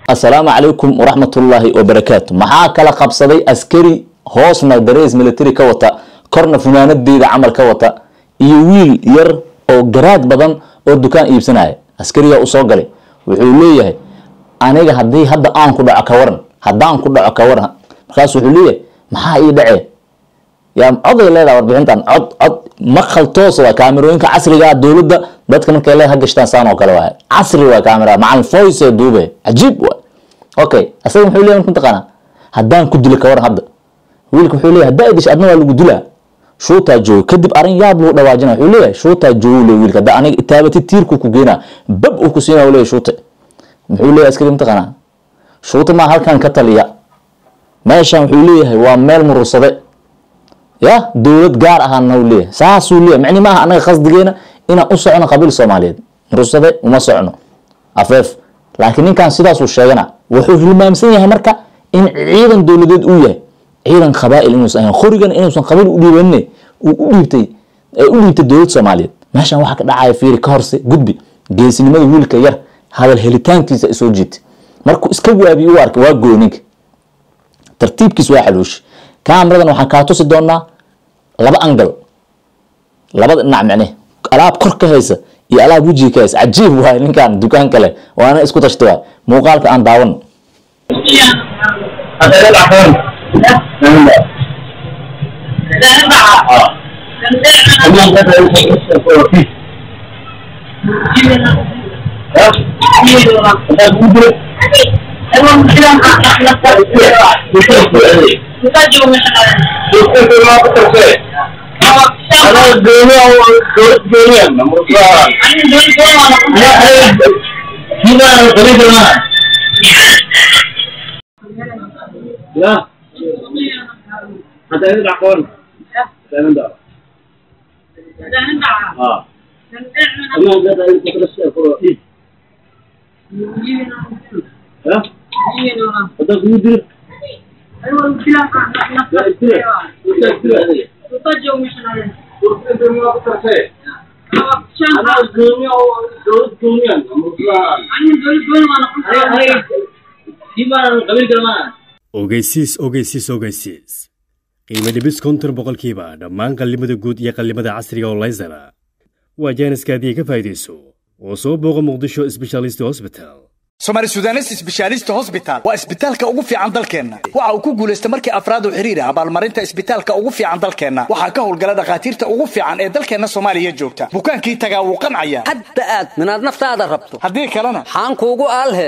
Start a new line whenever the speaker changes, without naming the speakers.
Asalaamu calaykum waraxmatullaahi wabarakaatu. Maxaa kala qabsaday askari hoosna darees military ka wata, korna funaanadeeda camal ka wata, iyo wiil yar oo garaad badan oo dukaan iibsanaya? Askarigaa usoo galay, wuxuu leeyahay aniga haddii hadda aan ku dhaco ka waran, haddaan ku dhaco ka waran? Markaasu wuxuu leeyahay maxaa ii dhacee? Yaa coday leedaha warbixintan, cod cod maqal toos waa. Kaamirooyinka casriga ah dowladda dadka markay le ha gashtaan saan oo kale waay, casri waa kaamira macalin voice ee duube, cajiib waay. Okay, asaga muxuu leeyahay marka mataqaanaa? Haddaan ku dilo ka waran hadda? Wiilka wuxuu leeyahay haddaa idisho adna waa lagu dilaa. Shuutaa joogo. Kadib arrin yaab lagu dhawaajina, wuxuu leeyahay shuutaa joogo le wiilka, hadda aniga itaabatid tiirku ku geenaa, bab uu ku siinaa, uu leeyahay shuute. Muxuu leeyahay askari mataqaanaa? Shuuta maa halkan ka taliya meeshan, wuxuu leeyahay waa meel murursade ya dowlad gaar ahaana uu leeyahay, saasuu leeyahay. Micni maaha anaga qasdigeena inaan u socono qabiil Soomaaliyeed, murursade uma socono afeef, laakiin ninkan sidaasuu sheegana wuxuu hilmaamsan yahay marka in ciidan dowladeed uu yahay, ciidan qabaa'il inuusan ahayn, qorigan inuusan qabiil u dhiibanin, uu u dhiibtay ay u dhiibtay dowlad Soomaaliyeed. Meeshan waxaa ka dhacaya fiiri ka horse gudbi. Geesinimada wiilka yar hadal helitaankiisa isoo jiitay markuu iska waabiyo u arkay waa gooy ninka, tartiibkiis waa xaluushi. Kaamiradan waxaan kaa tusi doonaa laba angal, labada dhinac, micne alaab kor ka haysa iyo alaab wejiga ka haysa. Cajiib waay ninkan dukaan kale waana isku tashtay waay. Muuqaalka aan daawan.
Ogeysiis, ogeysiis, ogeysiis! Qiimo dhibis 50% dhammaan qallimada guud iyo qallimada casriga oo laysara. Waa jaaniska haddii ka faa'iidayso oo soo booqo Muqdisho Specialist Hospital.
Somali Sudanese Specialist Hospital waa isbitaalka ugu fiican dalkeenna. Waxa uu ku guulaystay markii afraad oo xiriir ah abaalmarinta isbitaalka ugu fiican dalkeenna. Waxaa ka howlgala dhakhaatiirta ugu fiican ee dalkeenna Soomaaliya joogta. Bukaankii tagaa wuu qancaya.
Hadda aad minaad naftaada rabto,
haddii kalena
xaan kuugu aalhe.